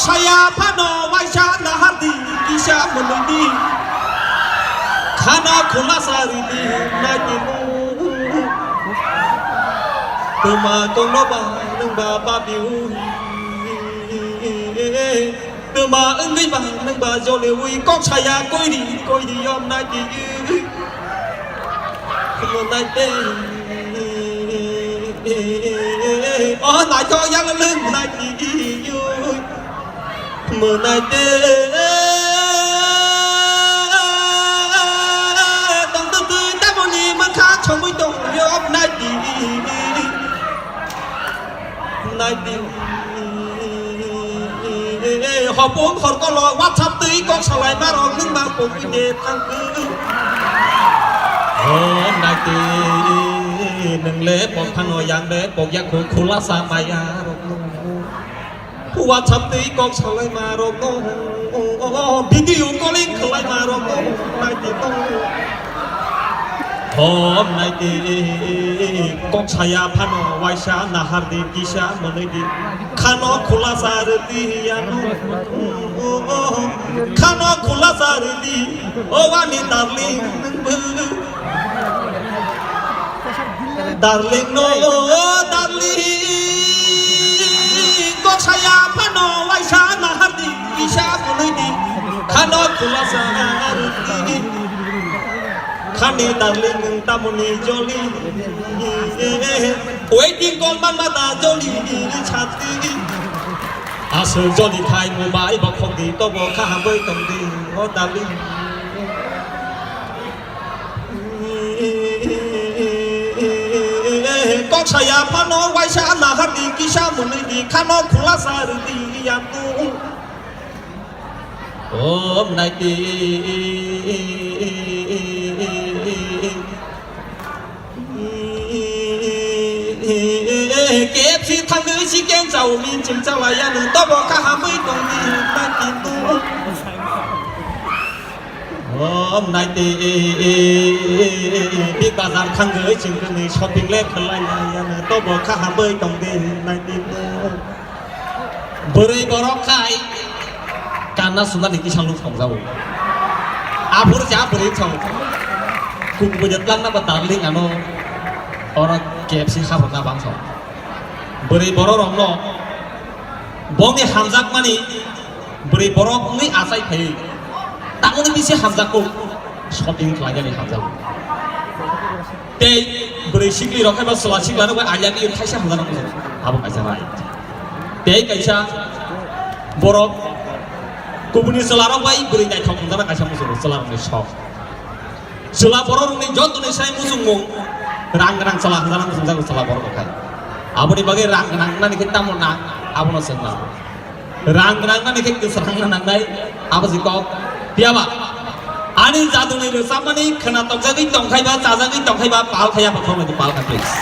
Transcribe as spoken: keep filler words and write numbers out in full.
Saya phano waisa nahardi kisa mwnwidi. Khana khulasa ridi naidi. Twma kongno ba nwng ba babi ui. Twma wngwi ba nwng ba jole ui kok saya koiri koiri yom naidi. Mwnai te. O naithok yang lwng naidi. Mwnai te. Tong tu tui tamoni mwkha chomui tong yok naidi. Naidi. Hopung horkolo WhatsApp twi kok salai marok nwng ba pogwi de thangkhu. O naidi, nwng le pok phano yang le pok yak khu khulasa maya rok. WhatsApp twi kok salai marok no. Video calling khlai marok no. Naidi to. Hom naidi, kok saya phano waisa nahardi kisa mwnwidi. Khano khulasa rwdi ano. Khano khulasa rwdi. O ani darling nwngbo. Darling no, darling. Kok saya phano waisa nahardi kisa mwnwidi. Khano khulasa rwdi. Khani darling nwng tamoni joli. Waiting call manma da joli chhatdi. Aswk joli khai mobile bo khokdi tobo kha hambai tongdi o darling. Kok saya phano waisa nahardi kisa mwnwidi khano khulasa rwdi yanu. Om naidi. K F C thangwi chicken chowmin chwng chalai yanu tobo kahamwi tongdi naidi. Om naidi. Big Bazar thangwi chwng kwnwi shopping le khlai yanu tobo kahamwi tongdi naidi. Bwrwi borok khai kanna sunani kisa luk thongjago. Aphuru cha bwrwi thong. Kuk bwja tlangna ba darling ano oro K F C habrokna bangso. Bwrwi borok rokno bongni hamjakmani bwrwi borok wngwi achai phaiwi tamoni bisi hamjakgo shopping khlainani hamjakgo. Tei bwrwi sikli rok hai ba chwla sikla rok bai I love you thaisa hamjak nang abo kaisa bai. Tei kaisa borok kubuni chwla rok bai bwrwi naithok hamjak kaisa muchung chwla rokni sok. Chwla borok rokni joto ni sai muchungmung rang gwnang chwla hamjak muchungjak chwla borok rok hai. Aboni bagwi rang gwnang nani khe tamo nang abono chwng nang. Rang gwnang nani khe kwsang na nangnai abo se kok. Phiya ba ani jaduni rwchapmani khwna tokjagwi tongkhai ba chajagwi tongkhai ba pal khaiya ba khoroknwi pal kha please.